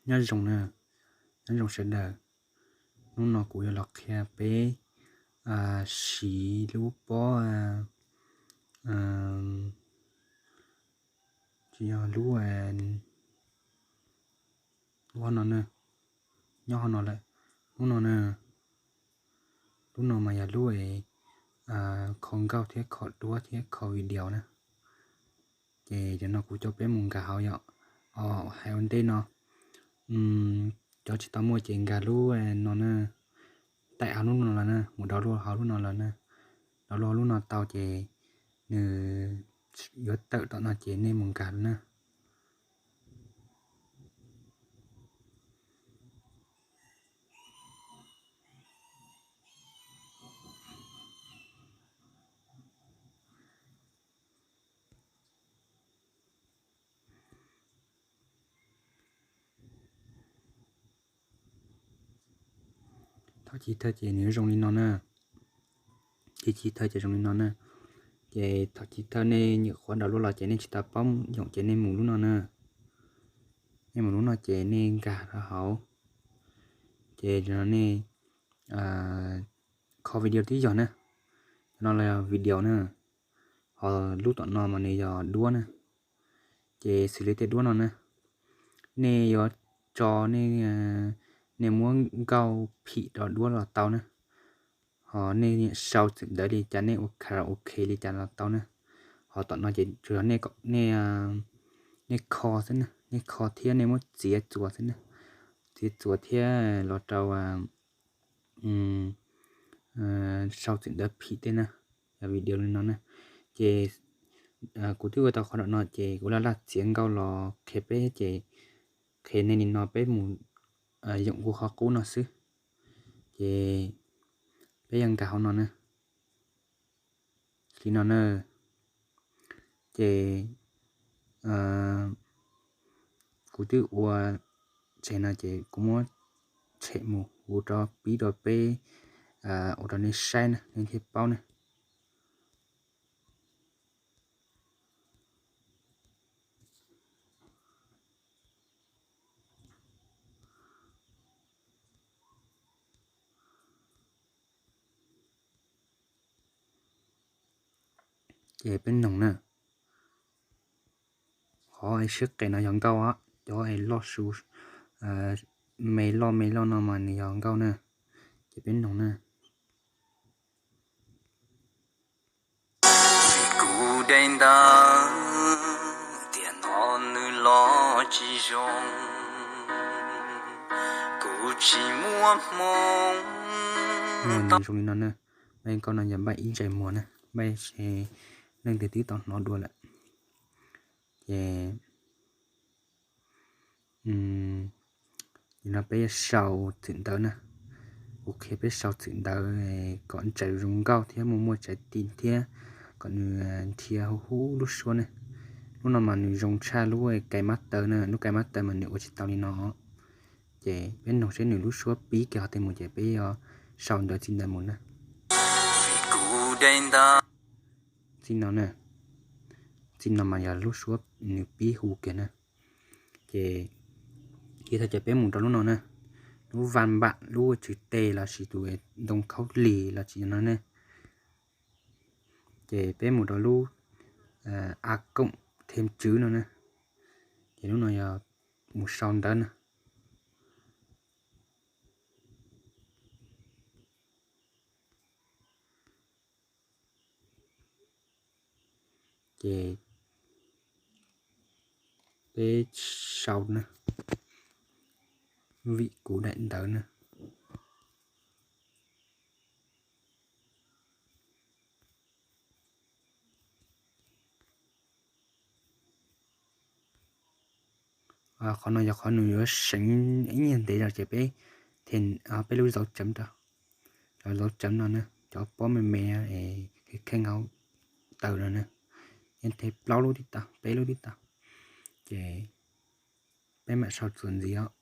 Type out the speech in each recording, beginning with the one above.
Nyob zoo na, nyob zoo sawv daws. Hnub no kuv yuav los qhia peb siv lub pob, tsis yog lub, lub no na, nyob hauv no lawm. Lub no na, lub no mas yog lub kho nkauj thiab kho duab thiab kho video na. Ces cov no kuv coj peb mus nkag hauv yom. Hais ua ntej no, cov tsis tau muaj ces nkag lub no na, taim hauv lub no los na, mus download hauv lub no los na. Download hauv lub no tau ces nws yuav tawm tom no ces nej mus nkag na. Thaum chiv thawj ces nws zoo li no na. Ces chiv thawj ces zoo li no na. Ces thaum chiv thawj nej nyuam qhuav download los ces nej tsis tau paub yoom ces nej mus lub no na. Nej mus lub no ces nej nkag rau hauv. Ces nej kho video twb yog na. Cov no los yog video na. Ho lub tom no mas nws yog duab na. Ces xws li tej duab no na, nej yuav tso, nej muab nkauj phim rau duab los tau na. Ho nej sau txwm ntawv li cas, nej ua karaoke li cas los tau na. Ho tom no ces tsuas yog nej kho xwb na, nej kho thiab nej muab txiav txuas xwb na. Txiav txuas thiab los rau sau txwm ntawv phim tej na, yog video li no na. Ces kuv twb ua tau qhov no ces kuv laj laj txiav nkauj los qhia peb ces qhia nej li no peb mus yoom kuv qhov qub no xwb. Ces peb yuav nkag hauv no na. Li no na. Ces kuv twb ua tseg no ces kuv muab tshem mus, kuv rov pib rau peb, ua rau nej saib na, nej thiaj paub na. Ces peb noog na, qhov siab qes no yog nkauj, cov loj su, me loj me loj no mas nws yog nkauj na. Ces peb noog na. Kuv de ntawd tiam no nws los tsis zoo, kuv tsis muaj hmoo. Nws zoo li no na, npaij nkauj no yog npaij ib ntsais muag na, npaij leej twg twb tau hnov dua lawm. Ces no peb yuav sau txwm ntawv na. Kuv qhia peb sau txwm ntawv kom ntsaws zoo nkauj thiab muaj muaj tsaiv ti thiab kom nws nrhia huv huv lub suab na. Lub no mas nws zoo tshaj lub KineMaster na, lub KineMaster mas nws ua tsis tau li no. Ces peb noog seb nws lub suab pib kiag qhov twg mus ces peb yuav sau ntawv txij ntawd mus na. Txij no na, txij no mas yog lub suab nws pib hu kiag na. Ces, ces thaum ces peb mus rau lub no na, lub vaj npam lub tswv teg lossis tus ntoo khaub lig los tsis no ne. Ces peb mus rau lub a koom them tswv no na. Ces lub no yog mus sau ntawv na. Ces peb sau na, vim kuv daim ntawv na. Qhov no yog qhov nws yuav seev ib nyuag ntev zog ces peb, peb lub zauv tsawv rau, cov zauv tsawv no na, cov pob me me es kheej hauv taws no na, yeej thev plaub lub tib tag, peb lub tib tag. Ces peb mam sau txuas ntxiv os.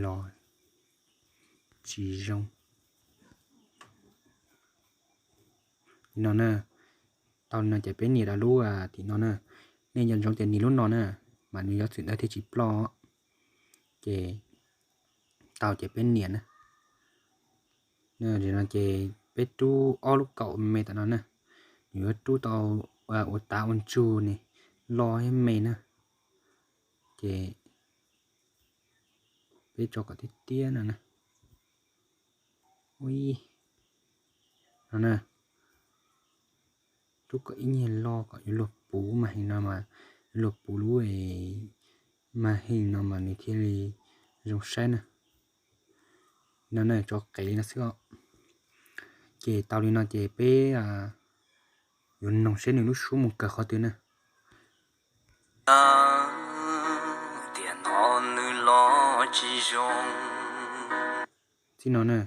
Los tsis zoo li no na. Tau li no ces peb nias rau lub tim no na. Nej nco ntsoov tias nias lub no na, mas nws yuav txwm ntawv thiaj tsis ploj. Ces tau ces peb nias na. Tam no ces peb rub ob lub kaum me tom no na, nws yuav rub tau ua tav ua ntsug ne, loj thiab me na. Ces peb tso kom tiaj tiaj no na. Ui, no na, rub kom ib nyuag loj kom yuav luag puv mas heej no mas, yuav luag puv lub mas heej no mas nws thiaj li zoo saib na. No na, tso qev li no xwb os. Ces tau li no ces peb yuav noog seb nws lub suab mus kawg qhov twg na. Tiam no nws los tsis zoo. Txij no na,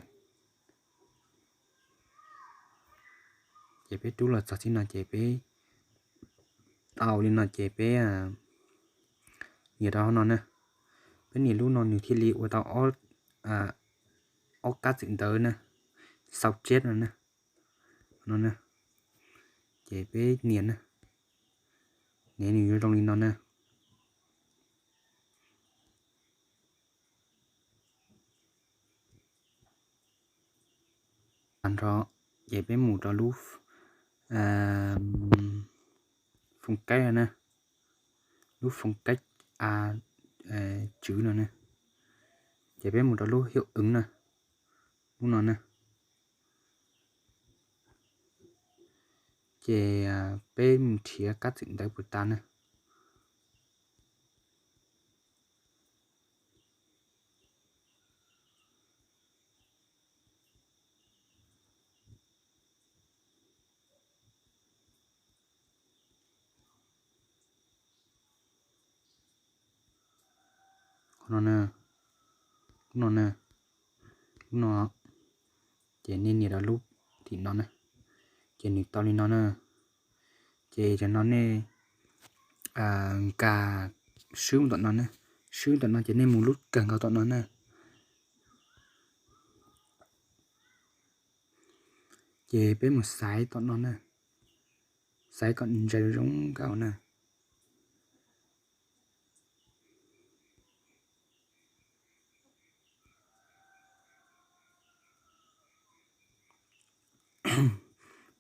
ces peb rub los txog txij no ces peb tau li no ces peb nias rau no na. Peb nias lub no nws thiaj li ua tau ob kab txwm ntawv na, sau tsiab no na. No na, ces peb nias na, ne nws yuav zoo li no na. Tag nrho, ces peb mus rau lub phong cách no na, lub phong cách a, tswv no na, ces peb mus rau lub hiệu ứng na, lub no na. Ces peb mus nrhiav kab txwm ntawv puas tas na. Qhov no na, lub no na, lub no, ces nej nias rau lub tim no na, ces nws tau li no na. Ces tam no nej nkag swb mus tom no na, swb tom no ces nej mus lub kawg nkaus tom no na. Ces peb mus xaiv tom no na, xaiv kom nws ntsaws zoo nkauj na.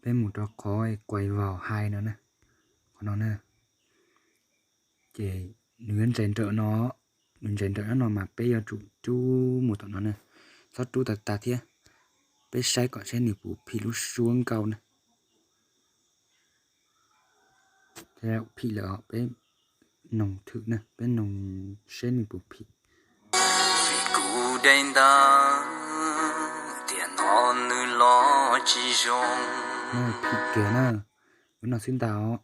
Peb mus rau qhov quay vào hais no na, qhov no na. Ces nws yuav ntsais nrawm no, nws ntsais nrawm no mas peb yuav tsum rub mus tom no na, txhob rub tag tag thiab. Peb saib kom saib nws puas phim lub suab nkauj na. Phim lawm peb noog thwm na, peb noog saib nws puas phim. Kuv dai ntawd tiam no nws los tsis zoo. Phim kiag na, lub no xwb ntag os.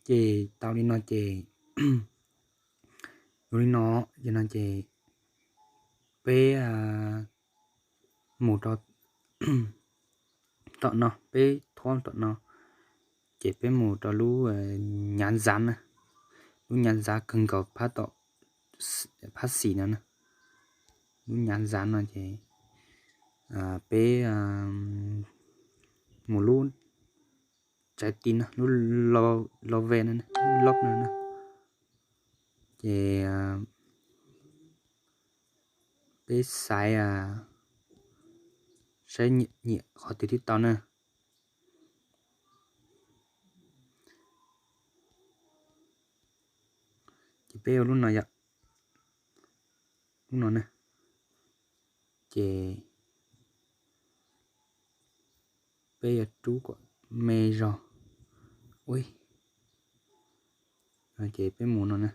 Ces tau li no ces ua li no, ces no ces peb mus rau tom no, peb thuab tom no, ces peb mus rau lub nyav ntxav na, lub nyav ntxav kawg nkaus phab tom, phab xis no na, lub nyav ntxav no ces peb mus lub tsav ti no, lub lo ve no, lub lob no na, ces peb xaiv saib nyiam qhov twg thiaj tau na. Ces peb ua lub no yom, lub no na, ces peb yuav rub kom me zog. Ui, ces peb mus no na,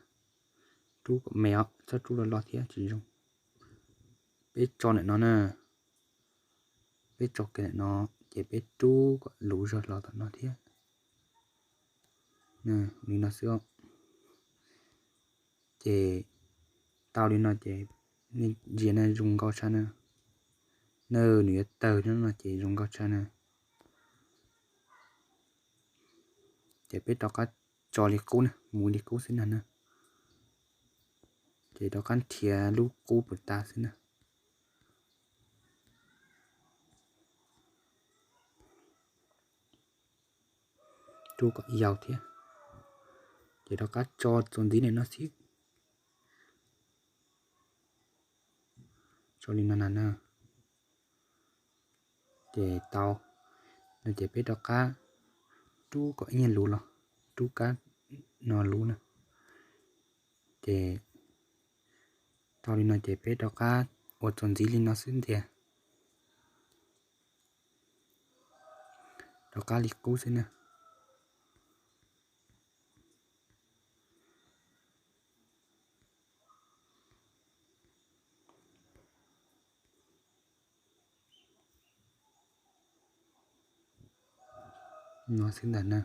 rub kom me os, txhob rub loj loj thiab tsis zoo. Peb tso ntawm no na, peb tso kiag ntawm no, ces peb rub kom luv zog los tom no thiab. Li no xwb. Ces tau li no ces nej ntsia na, zoo nkauj tshaj na. Na, nws yuav tawg no ces zoo nkauj tshaj na. Ces peb rov qab tso li qub na, mus li qub xwb na na. Ces rov qab nrhiav lub qub puas tas xwb na. rub kom yau thiab. Ces rov qab tso txuas ntxiv li no xwb. Tso li no na na. Ces tau no ces peb rov qab rub kom ib nyuag luv los, rub kab no luv na. Ces tau li no ces peb rov qab ua txuas ntxiv li no xwb ntiag. Rov qab li qub xwb na. No xwb ntag na.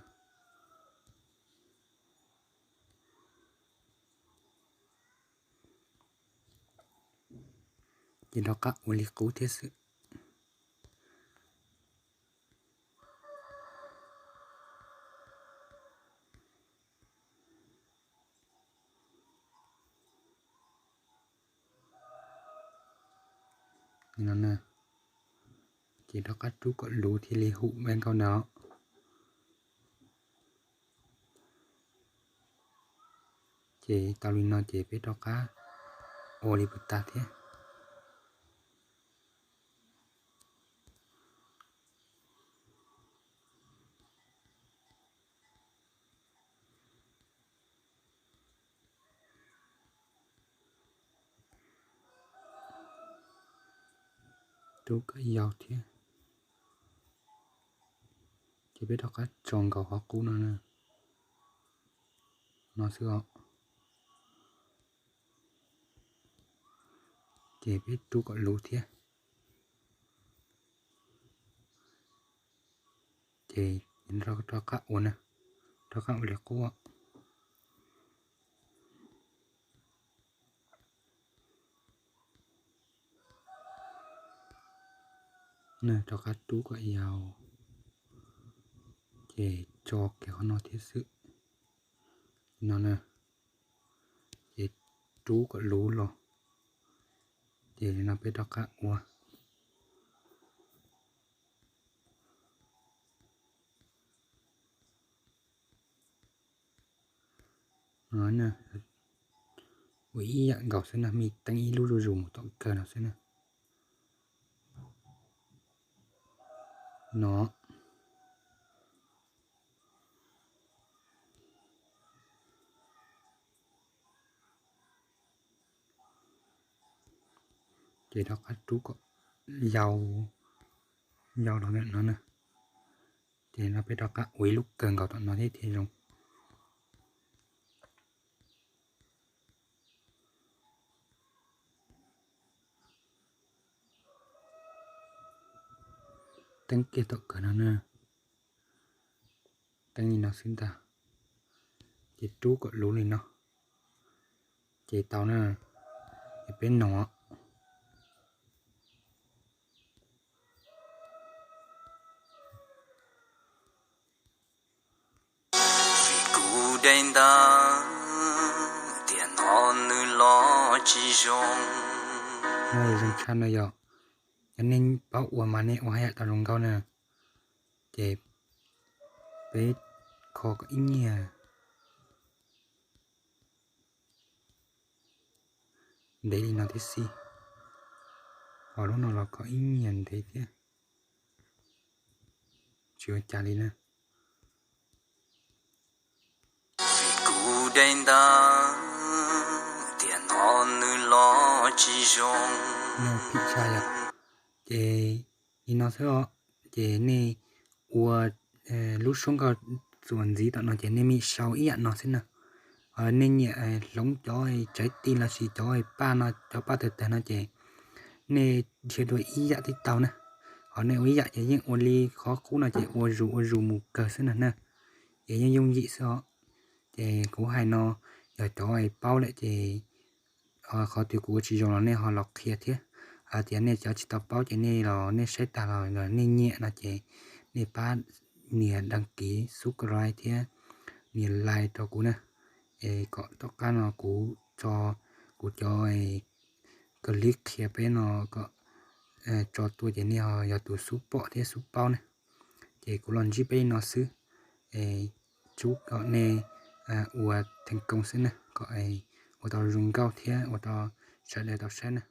Ces rov qab ua li qub thiab xwb. Li no na. Ces rov qab rub kom luv thiaj li hum npaum nkaus ntawd. Ces tau li no ces peb rov qab ua li puas tag thiab. Rub kom yau thiab. Ces peb rov qab tso nkaus qhov qub no, no xwb os. Ces peb rub kom luv thiab. Ces rov qab ua na, rov qab ua li qub. Rov qab rub kom yau, ces tso kiag qhov no thiab xwb. No na, ces rub kom luv los, ces no peb rov qab ua. Ua ib yam nkaus xwb na, mej teeb ib lub zuj zus mus tom kawg no xwb na. No. Ces rov qab rub kom yau, yau los no na. Ces no peb rov qab ua ib lub kawg nkaus tom no thiab thiaj zoo. Teeb kiag tom kawg no na. Teeb li no xwb ntag. Ces rub kom luv li no. Ces tau na. Ces peb noog. Vim kuv dai ntawv tiam no nws los tsis zoo. Zoo tshaj no yog, yog nej paub ua mas nej ua haj yam tau zoo nkauj na. Ces peb kho kom ib nyiag ntev li no thiab xwb. Ho lub no los kho ib nyiag ntev thiab. Tsis ua cas li na. Vim kuv dai ntawv tiam no nws los tsis zoo. Phim tshaj yom. Ces li no xwb os. Ces nej ua lub suab nkauj txuas ntxiv tom no ces nej mej sau ib yam no xwb na. Nej nyiam hloov cov tsav ti lossis cov paj no, cov paj tawg tawg no ces nej dhia dua ib yam twb tau na. Ho nej ua ib yam ces yeej ua li qhov qub no ces ua zus ua zus mus kawg xwb na na. Ces yeej yooj yim xwb os. Ces kuv hais no, yog cov paub lawm ces qhov twg kuv ua tsis zoo los nej ho los qhia thiab. Hais tias nej cov tsis tau paub ces nej los nej saib tag los nej nyiam no ces nej pab nias đăng ký, subscribe thiab nias like rau kuv na. Es kom tom qab no kuv tso, kuv cov clip qhia peb no kom tso tuaj ces nej ho yog tus xub pom thiab xub paub na. Ces kuv los ntsib peb li no xwb. Es chúc kom nej ua thành công xwb na, kom ua tau zoo nkauj thiab ua rau sawv daws tau saib na.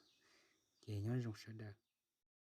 Ces nyob zoo sawv daws.